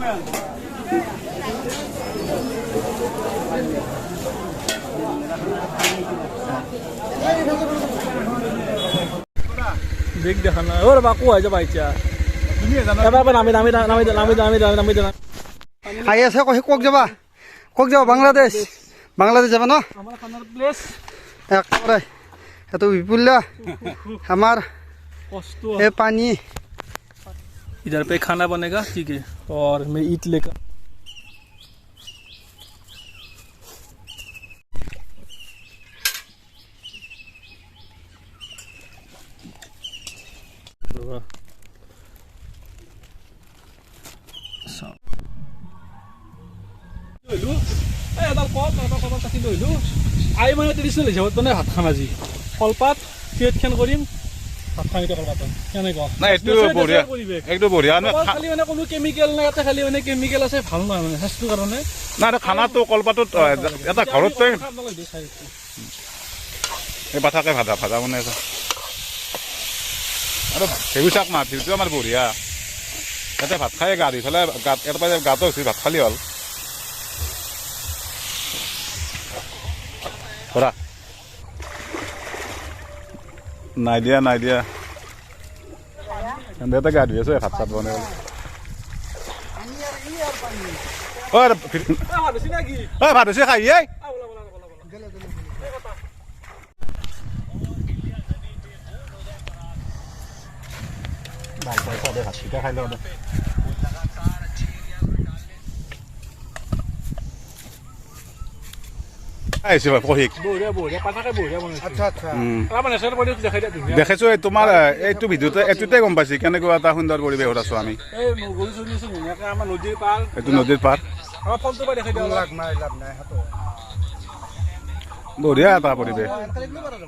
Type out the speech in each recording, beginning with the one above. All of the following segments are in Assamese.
দেখ দেখা নাই ওৰ বাকু হয়ে যাবা এতিয়া এবাৰ নামি নামি নামি নামি নামি নামি নামি আহি আছে ক'ত যাবা? ক'ত যাবা? বাংলাদেশ, বাংলাদেশ যাবা ন? আমাৰ খানাৰ প্লেচ একেবাৰে এইটো বিপুল্য আমাৰ কষ্ট এই পানী। इधर पे खाना बनेगा, ठीक है। और मैं ईट लेकर I মানে ট্ৰেডিশ্যনেল হিচাপত মানে ভাত খাম আজি। কলপাত খেন কৰিম, ভাত খাম এতিয়া কলপাতত কেনেকুৱা? নাই, এইটো বঢ়িয়া, এইটো বঢ়িয়া। খালি মানে কোনো কেমিকেল নাই ইয়াতে, খালি মানে কেমিকেল আছে, ভাল নহয় মানে স্বাস্থ্যৰ কাৰণে। নাই, খানাটো কলপাতত এটা ঘৰতে এই পাঠাকে ভাজা ভাজা বনাই আছে। আৰু ভেউ চাক না, ভিউটো আমাৰ বঢ়িয়া। ইয়াতে ভাত খাই গা ধুই পেলাই গাত ইয়াৰ পৰা গাটো ধুই ভাত খালি হ'ল। ধৰা নাই দিয়া, নাই দিয়া। দেউতা গা ধুই আছো, ভাত চাত বনাই। ভাত হৈছে খাই। খাই লওঁ। দেখিছো তোমাৰ এইটো ভিডিঅ'তে এইটোতে গম পাইছো কেনেকুৱা এটা সুন্দৰ পৰিৱেশত আছো আমি। এইটো নদীৰ পাৰ, বঢ়িয়া এটা পৰিৱেশ।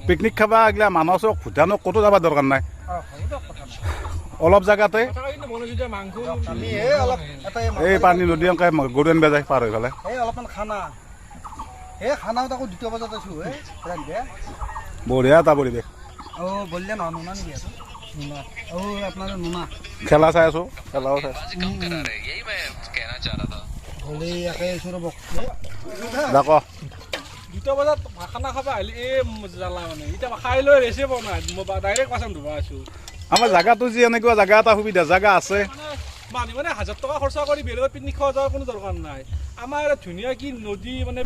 পিকনিক খাবা এইগিলা মানসক ভূটানক ক'তো যাব দৰকাৰ নাই, অলপ জাগাতে এই পানী নদী এনেকে গৰু আনিব যায় পাৰ হৈ পেলাই। বঢ়িয়া এটা পৰিৱেশ। খেলা চাই আছো, খেলাও চাই আছো। দুটা বজাত খানা খাবা আহিলে এই জ্বালা মানে এতিয়া খাই লৈ ৰেচে পোৱা নাই, ডাইৰেক্ট বাচন ধুবা আছো। আমাৰ জাগাটো যি এনেকুৱা জাগা এটা সুবিধা জাগা আছে, মানুহ মানে 1000 টকা খৰচা কৰি বেলেগত পিকনিক খোৱা যোৱাৰ কোনো দৰকাৰ নাই। আমাৰ ধুনীয়া কি নদী মানে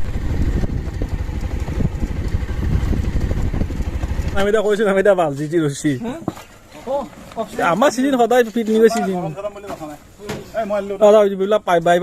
আমি এতিয়া কৈছো, আমি এতিয়া ভাল যি ৰচি আমাৰ চিজন সদায় পিকনিকৰ চিজন। Bye bye.